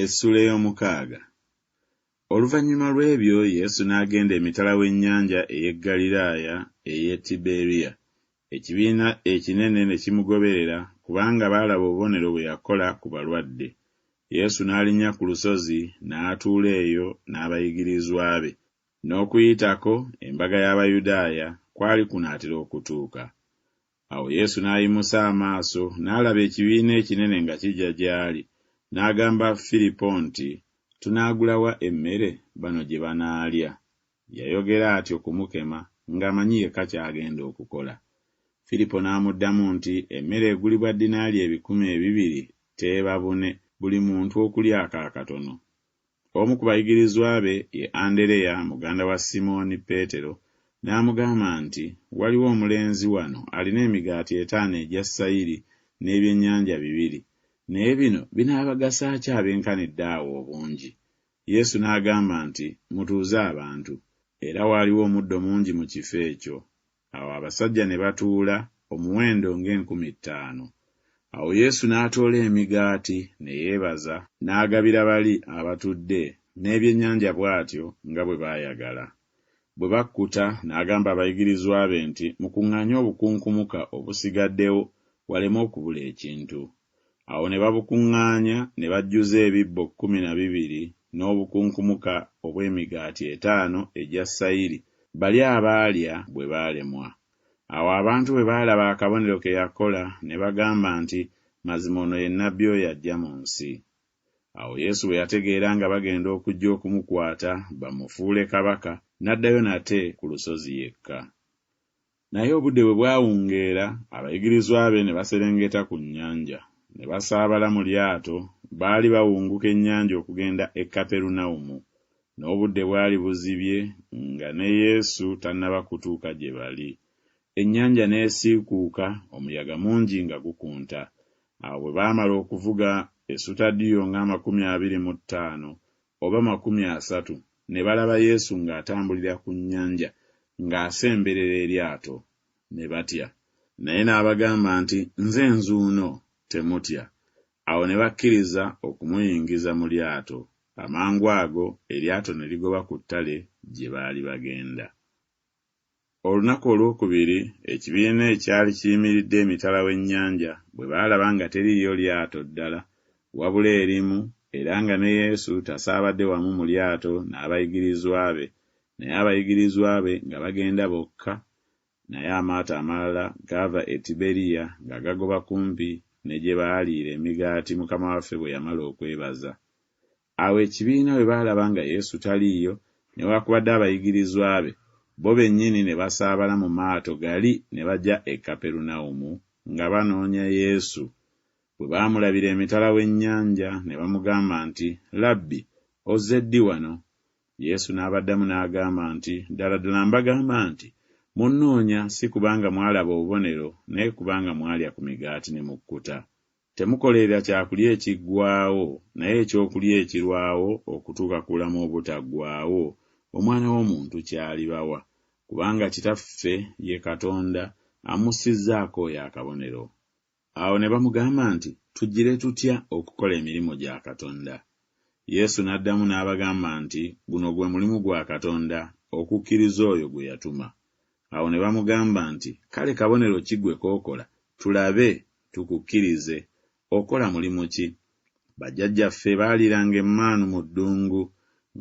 Essuula ey'omukaaga. Oluvannyuma lw'ebyo Yesu n'agenda emitala w'ennyanja ey'e Ggaliraaya ey'e Tiberiya. Ekibiina ekinene ne kimugoberera, kubanga baalaba obubonero bwe yakola ku balwadde. Yesu n'alinnya ku lusozi, n'atuula eyo n'abayigirizwa be. N'Okuyitako, embaga y'Abayudaaya, kwali kunaatera okutuuka. Awo Yesu n'ayimusa amaaso, n'alaba ekibiina ekinene nga kijja gy'ali, n'agamba Firipo nti, Tunaagula wa emmere bano gye banaalya? Yayogera atyo kumukema, ng'amanyi yekka ky'agenda okukola. Firipo n'amuddamu nti, Emmere egulibwa dinaali 2000 teebabune, buli muntu okulyako akatono. Omu ku bayigirizwa be, ye Andereya muganda wa Simooni Peetero, n'amugamba nti, Waliwo omulenzi wano alina emigaati etaano egya sayiri n'ebyennyanja bibiri, naye bino binaabagasa ki abenkanidde awo obungi? Yesu n'agamba nti, Mutuuze abantu. Era waaliwo omuddo mungi mu kifo ekyo. Awo abasajja ne batuula, omuwendo ng'enkumi ttaano. Awo Yesu n'atoola emigaati, ne yeebaza, n'agabira bali abatudde, n'ebyennyanja bw'atyo, nga bwe baayagala. Bwe bakkuta, n'agamba abayigirizwa be nti, Mukuŋŋaanye obukunkumuka obusigaddewo, waleme okubula ekintu. Awo ne babukuŋŋaanya, ne bajjuza ebibbo 12 n'obukunkumuka obw'emigaati etaano egya sayiri, bali abaalya bwe baalemwa. Awo abantu bwe baalaba akabonero ke yakola, ne bagamba nti, Mazima ono ye nnabbi oyo ajja mu nsi. Awo Yesu bwe yategeera nga bagenda okujja okumukwata bamufuule kabaka, n'addayo nate ku lusozi yekka. Naye obudde bwe bwawungeera, abayigirizwa be ne baserengeta ku nnyanja, ne basaabala mu lyato, baali bawunguka ennyanja okugenda e Kaperunawumu. N'obudde bwali buzibye nga ne Yesu tannaba kutuuka gye bali. Ennyanja n'esiikuuka, omuyaga mungi nga gukunta. Awo bwe baamala okuvuga esutadiyo ng'amakumi abiri mu ttaano oba 30, ne balaba Yesu ng'atambulira ku nnyanja, ng'asemberera eryato, ne batya. Naye n'abagamba nti, Nze nzuuno, temutya. Awo ne bakkiriza okumuyingiza mu lyato, amangu ago eryato ne ligoba ku ttale gye baali bagenda. Olunaku olwokubiri ekibiina ekyali kiyimiridde emitala w'ennyanja bwe baalaba nga teriiyo lyato ddala, wabula erimu, era nga ne Yesu tasaabadde wamu mu lyato n'abayigirizwa be, naye abayigirizwa be nga bagenda bokka, Naye amaato amalala gaava e Tiberiya nga gagoba kumpi ne gye baaliira emigaati Mukama waffe bwe yamala okwebaza. Awo ekibiina bwe baalaba nga Yesu taliiyo, newakubadde abayigirizwa be, bo bennyini ne basaabala mu maato gali ne bajja e Kaperunawumu, nga banoonya Yesu. Bwe baamulabira emitala w'ennyanja, ne bamugamba nti, Labbi, ozze ddi wano? Yesu n'abaddamu n'agamba nti, Ddala ddala mbagamba nti, Munnoonya si kubanga mwalaba obubonero, naye kubanga mwalya ku migaati ne mukkuta. Temukolerera kyakulya ekiggwaawo, naye ekyokulya ekirwawo okutuuka ku bulamu obutaggwaawo, Omwana w'omuntu ky'alibawa, kubanga Kitaffe, ye Katonda, amussizzaako oyo akabonero. Awo ne bamugamba nti, Tugire tutya okukola emirimu gya Katonda? Yesu n'addamu n'abagamba nti, Guno gwe mulimu gwa Katonda, okukkiriza oyo gwe yatuma. Awo ne bamugamba nti, Kale kabonero ki ggwe k'okola, tulabe, tukukkirize? Okola mulimu ki? Bajjajjaffe baaliiranga emmaanu mu ddungu,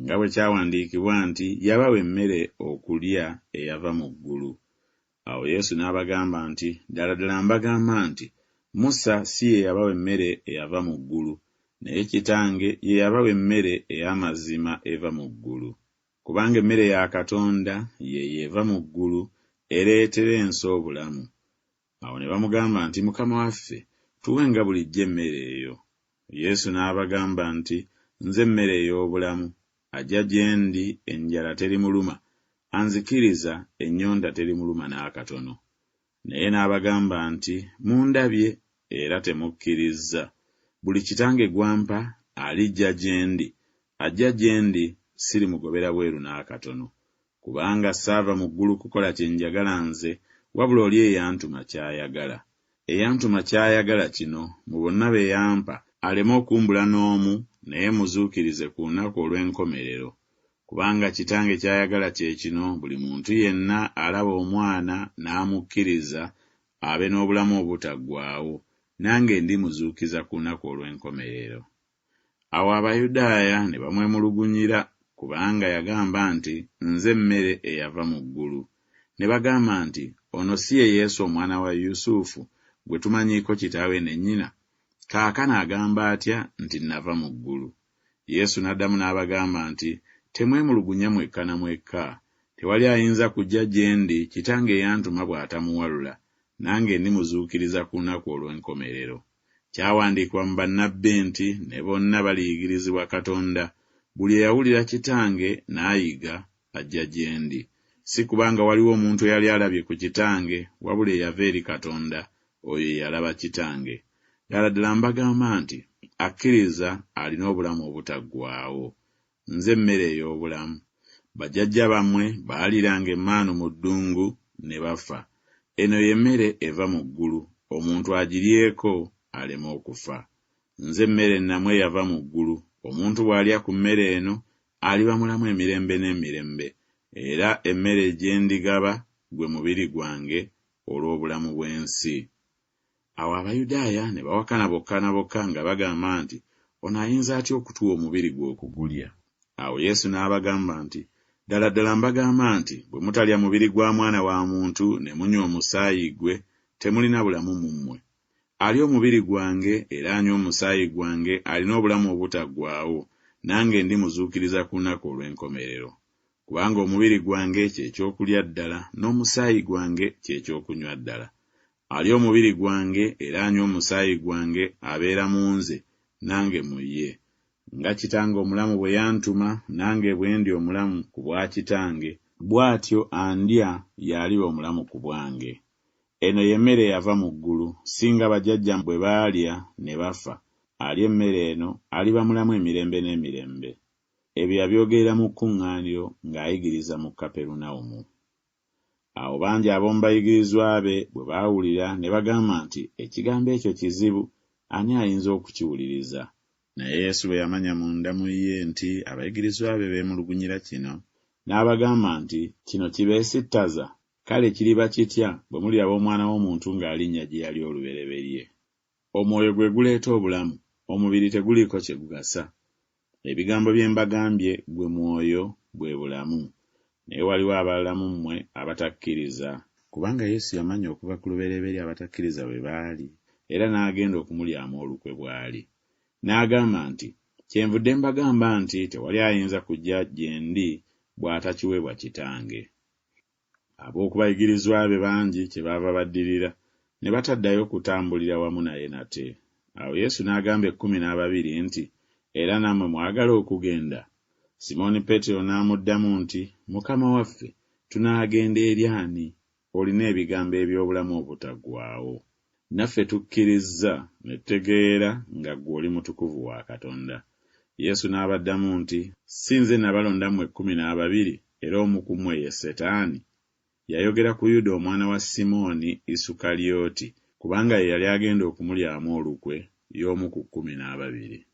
nga bwe kyawandiikibwa nti, Yabawa emmere okulya eyava mu ggulu. Awo Yesu n'abagamba nti, Ddala ddala mbagamba nti, Musa si ye yabawa emmere eyava mu ggulu, naye Kitange ye yabawa emmere ey'amazima eva mu ggulu. Kubanga emmere ya Katonda y'eyo eva mu ggulu, ereetera ensi obulamu. Awo ne bamugamba nti, Mukama waffe, tuwenga bulijjo emmere eyo. Yesu n'abagamba nti, Nze mmere ey'obulamu, ajja gye ndi enjala terimuluma, anzikiriza ennyonta terimuluma n'akatono. Naye n'abagamba nti, Mundabye, era temukkirizza. Buli Kitange gw'ampa alijja gye ndi, ajja gye ndi sirimugobera bweru n'akatono. Kubanga saava mu ggulu kukola kye njagala nze, wabula oli eyantuma ky'ayagala. Eyantuma ky'ayagala kino, mu bonna be yampa aleme okumbula n'omu, naye muzuukirize ku lunaku olw'enkomerero. Kubanga Kitange ky'ayagala kye kino, buli muntu yenna alaba Omwana n'amukkiriza abe n'obulamu obutaggwaawo, nange ndimuzuukiza ku lunaku olw'enkomerero. Awo Abayudaaya ne bamwemulugunyira kubanga yagamba nti, Nze mmere eyava mu ggulu. Ne bagamba nti, Ono si ye Yesu omwana wa Yusufu, gwe tumanyiiko kitaawe ne nnyina? Kaakano agamba atya nti, Nava mu ggulu? Yesu n'addamu n'abagamba nti, Temwemulugunya mwekka na mwekka. Tewali ayinza kujja gye ndi Kitange eyantuma bw'atamuwalula, nange ndimuzuukiriza ku lunaku olw'enkomerero. Kyawandiikibwa mu bannabbi nti, Ne bonna baliyigirizibwa Katonda. Buli eyawulira Kitange n'ayiga, ajja gye ndi. Si kuba nga waliwo omuntu eyali alabye ku Kitange, wabula eyava eri Katonda, oyo ye yalaba Kitange. Ddala ddala mbagamba nti, Akkiriza alina obulamu obutaggwaawo. Nze mmere ey'obulamu. Bajjajja bammwe baaliranga emmaanu mu ddungu, ne bafa. Eno ye mmere eva mu ggulu, omuntu agiryeko aleme okufa. Nze mmere ennamu eyava mu ggulu, omuntu bw'alya ku mmere eno, aliba mulamu emirembe n'emirembe, era emmere gye ndigaba gwe mubiri gwange olw'obulamu bw'ensi. Awo Abayudaaya ne bawakana bokka na bokka nga bagamba nti, Ono ayinza atya okutuwa omubiri gwe okugulya? Awo Yesu n'abagamba nti, Ddala ddala mbagamba nti, Bwe mutalya mubiri gwa Mwana wa muntu ne munywa omusaayi gwe, temulina bulamu mu mmwe. Alya omubiri gwange era anywa omusaayi gwange alina obulamu obutaggwaawo, nange ndimuzuukiriza ku lunaku olw'enkomerero. Kubanga omubiri gwange kye kyokulya ddala, n'omusaayi gwange kye kyokunywa ddala. Alya omubiri gwange era anywa omusaayi gwange abeera mu nze, nange mu ye. Nga Kitange omulamu bwe yantuma, nange bwe ndi omulamu ku bwa Kitange, bw'atyo andya y'aliba omulamu ku bwange. Eno ye mmere eyava mu ggulu, si nga bajjajjammwe bwe baalya ne bafa, alya emmere eno aliba mulamu emirembe n'emirembe. Ebyo yabyogerera mu kkuŋŋaaniro ng'ayigiriza mu Kaperunawumu. Awo bangi ab'omu bayigirizwa be bwe baawulira ne bagamba nti, Ekigambo ekyo kizibu, ani ayinza okukiwuliriza? Naye Yesu bwe yamanya munda mu ye nti abayigirizwa be beemulugunyira kino, n'abagamba nti, Kino kibeesittaza? Kale kiriba kitya bwe muliraba Omwana w'omuntu ng'alinnya gye yali olubereberye? Omwoyo gwe guleeta obulamu, omubiri teguliiko kye gugasa. Ebigambo bye mbagambye gwe mwoyo, bwe bulamu. Naye waliwo abalala mu mmwe abatakkiriza. Kubanga Yesu yamanya okuva ku lubereberye abatakkiriza bwe baali, era n'agenda okumulyamu olukwe bw'ali. N'agamba nti, Kyenvudde mbagamba nti tewali ayinza kujja gye ndi bw'atakiweebwa Kitange. Ab'oku bayigirizwa be bangi kyebaava baddirira, ne bataddayo kutambulira wamu naye nate. Awo Yesu n'agamba ekkumi n'ababiri nti, Era nammwe mwagala okugenda? Simooni Peetero n'amuddamu nti, Mukama waffe, tunaagenda eri ani? Olina ebigambo eby'obulamu obutaggwaawo. Naffe tukkirizza ne tutegeera nga ggwe oli Mutukuvu wa Katonda. Yesu n'abaddamu nti, Si nze nabalonda mmwe 12, era omu ku mmwe ye Setaani? Yayogera ku Yuda omwana wa Simooni Isukalyoti, kubanga ye yali agenda okumulyamu olukwe, y'omu ku 12.